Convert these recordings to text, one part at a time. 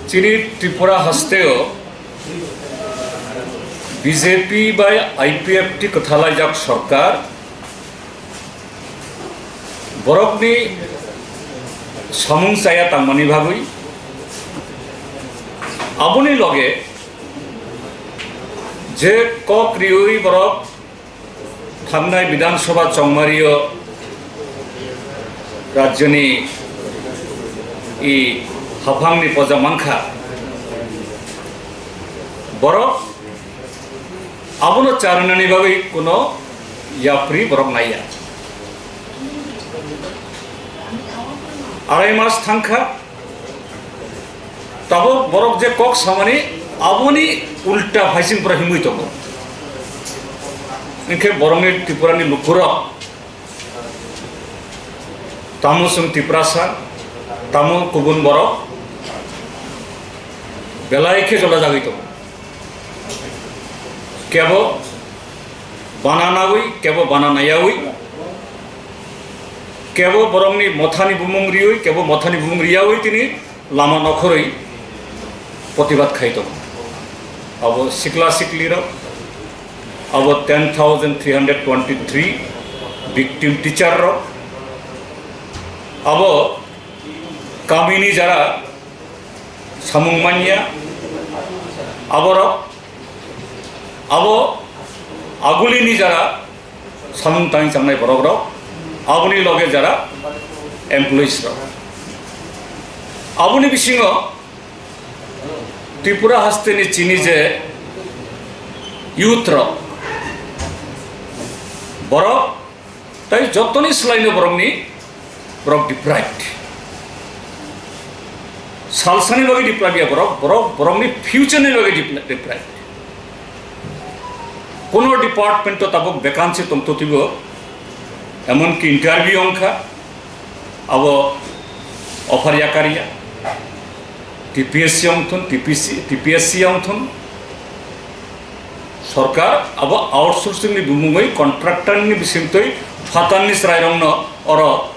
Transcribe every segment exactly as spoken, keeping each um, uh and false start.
Chini Tripura hasteo B J P bai I P F T kwthalaijak sorkar borokni samung chaya tangmani bagwi, aboni loge je kok riwi borok thangnai Bidhan Sabha chongmario rajyoni i haphangni poja mankha. Borok abono charinani bagwi kuno yapri borok naiya. Arai mas thangkha, tabuk borok je kok samani, aboni ulta phaising pura himwi tongo. Hinkhe borokni Tripurani lukurok, tamo chwng Tiprasa, tamo kubun borok, belai khe jolajagwi tongo. Kebo bana nawi, kebo bana nayawi, kebo borokni mothani bumung riwi, kebo mothani bumung riyawi tini lama nokhorwi protibad khai tongo. Abo sikla siklirok, abo ten thousand three hundred twenty-three victim teacher rok, abo kamini jara samung manya, aborok, abo agulini jara samung tang changnai borok rok, aboni loge jara employees rok. Aboni bisingo Tripura hasteni chini je youth rok, borok tai jotoni swlaino borokni, borok deprived. Salsani bagwi deprived ya borok, borok, borokni future ni bagwi depri-, deprived. Kono department o tabuk vacancy tongthotibo, emonki interview wngkha, abo offer yakarya, T P S C wngthun, T P C, T P S C wngthun, sorkar abo outsourcing ni bumungwi contractor ni bisingtwi phatarni chwrairokno oro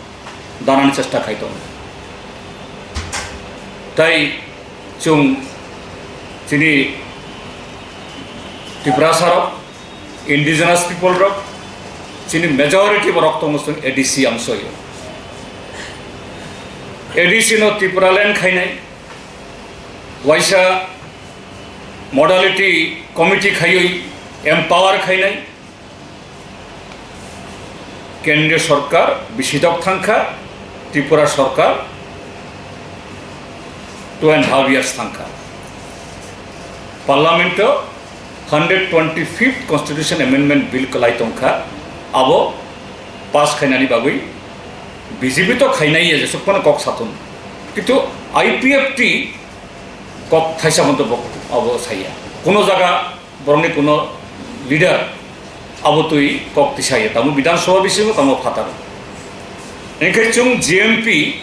danani chesta khai tongo. Tai chwng chini Tiprasa rok, indigenous people rok, chini majority borok tongo chwng A D C amsoio. A D C no Tipraland khainai, waisa modality committee khaiwi empower khainai, Kendriya Sorkar bisidok thangkha, Tripura Sorkar two and half years thangkha. Parliament o hundred twenty-fifth Constitution Amendment Bill kwlai tongkha, abo pass khainani bagwi B J P to khainai ya, jesuk phano kok sathun. Kintu I P F T kok thaisa montobok abo saya. Kuno jaga borokni kuno leader abo twi kok tisaya, tamo Bidhan Sabha bisingo, tamo phataro. Engkhe chwng G M P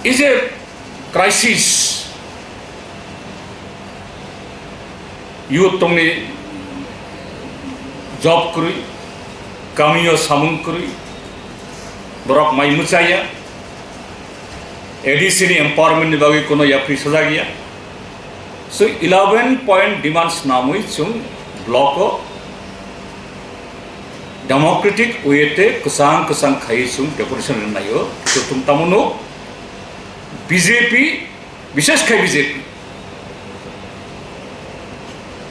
is a crisis. Youth tongni job kwrwi, kamio samung kwrwi, borok mai mwchaya, A D C ni empowerment ni bagwi kuno yapri sajak ya. So eleven point demands namwi chwng block o democratic way te kwchang kwchang khaiwi chwng deputation rwnaio. Chwng tamo no B J P, bishes khai B J P.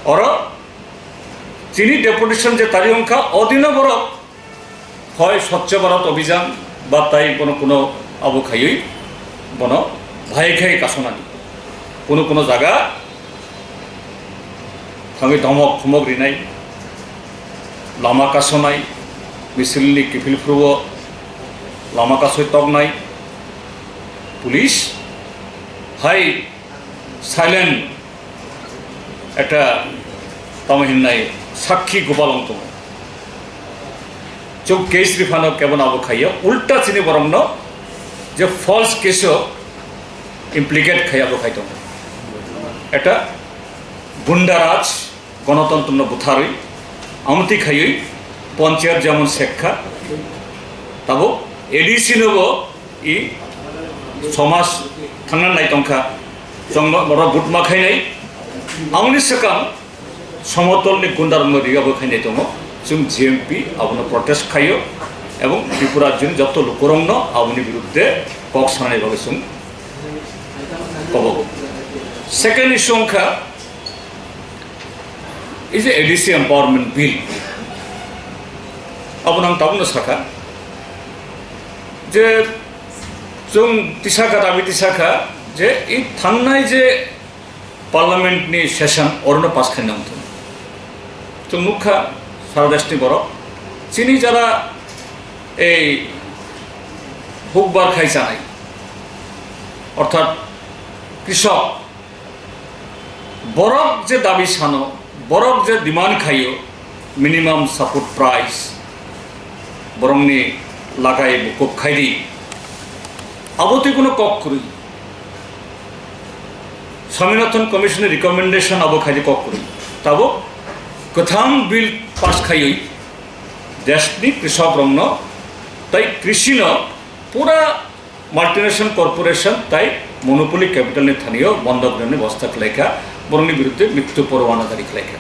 Oro chini deputation je tari wngkha, odino borok hoi Swachh Bharat Abhijan ba tai bono kuno abo khaiwi bono bahai khai kasonani. Kuno kuno jaga thangwi dhomok phomok rinai, lama kasonai, misilni kiphil phuru o lama kasoi toknai, police hai silent ekta tamo hinnai sakhi gopal wng tongo. Chwng case riphano kebono abo khaiya, ulta chini borokno je false case o implicate khaiya abo khai tongo. Ekta gunda raj, gonotantrno butharwi, amtwi khaiwi panchayat jemon sekha, tabo A D C nobo i somaj Thangna nai tongkha, chwng borok vote ma khainai. Aboni swkang somotolni gundarokno riga bo khainai tongo. Chwng G M P abono protest khaio ebong Tripura rajyoni joto lukurokno aboni biruddhe kok sanani bagwi chwng kobogo. Second issue wngkha, ei je A D C empowerment bill, abono ang tabukno sakha je chwng tisakha, dabi tisakha je i thangnai je parliament ni session orono pass khaina wngthung. Chwng nukha sara deshni borok, chini jara ei hukbar khai chanai, orthat krisok, borok je dabi sano, borok je demand khaio, minimum support price, borokni lagai mukup khaidi, abo twi kuno kok kwrwi. Swaminathan Commission ni recommendation abo khaidi kok kwrwi. Tabuk kwthang bill pass khaiwi deshni krisok rokno tei krishino pura multinational corporation tai monopoly capital ni thanio bondok rwni bosta khlaikha, borokni biruddhe mrityu porwana jari khlaikha.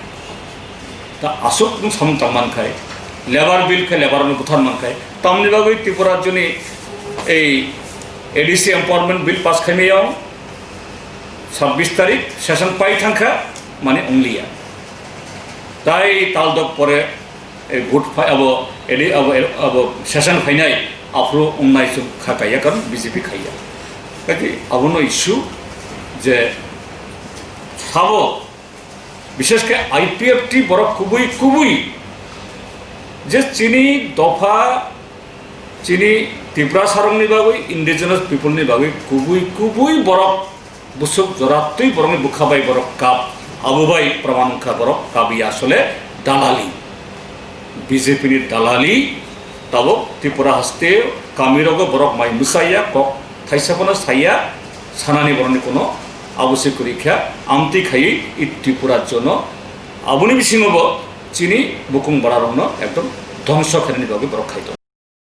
Ta aswk nwng samung tang mankhai, labour bill khe labour no buthar mankhai, tamni bagwi Tripura rajyoni ei A D C empowerment bill pass khaimaya wng sabbish tarik session pai thangkha, mane wngliya. Tai taldok pore ei vote phai abo, eli abo, abo session phainai aphuru wngnai chwng kha kaiya, karon B J P khaiya. Kaji abono issue je sabo, bishesh khe I P F T borok kubui kubui je chini dopha, chini Tiprasa rokni bagwi, indigenous people ni bagwi kubui kubui borok busuk jora twi borokni bwkha bai borok kap, abo bai praman wngkha borok kap ya asole dalali, B J P ni dalali. Tabuk Tripura haste kami rogo borok mai mwsaya, kok thaisa phano saya, sanani borokni kuno abo se kwrwi kha, amtwi khaiwi i Tripura rajyono aboni bisingo bo chini bukung bara rokno ekdom dhongso khainani bagwi borok khai tongo.